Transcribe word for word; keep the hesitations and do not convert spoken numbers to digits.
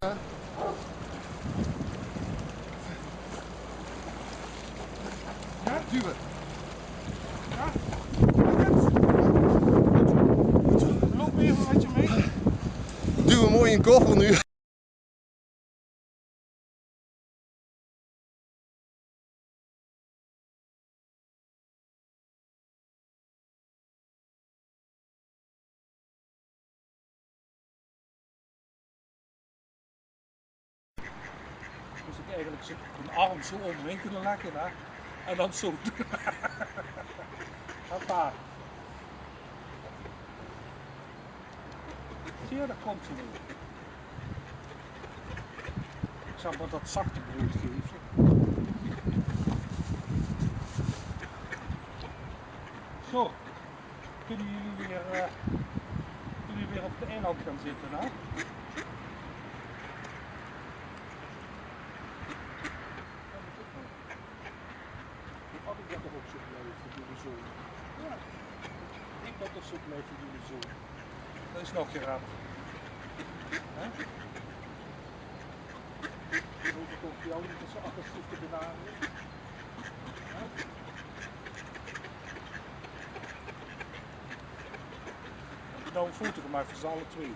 Ja, duwen. Ja. Loop even met je mee. Duwen mooi in koffer nu. Mós ik eigelik zo, een arm zo om me heen kunnen leggen, hè? En dan zo. Hoppa. Zie je, daar komt ze weer. Ik zal maar dat zachte brood geven. Zo. Kunnen jullie weer, eh, kunnen jullie weer op de eiland gaan zitten, hè? Had ik dat toch ook zo blijven, die zon? Ja. Ik ben toch zo blijven, die zon. Dat is nog geraapt. Hè? Hoef ik ook jou niet zo agressief te benaderen. Hè? Heb je nou een foto gemaakt van z'n alle twee?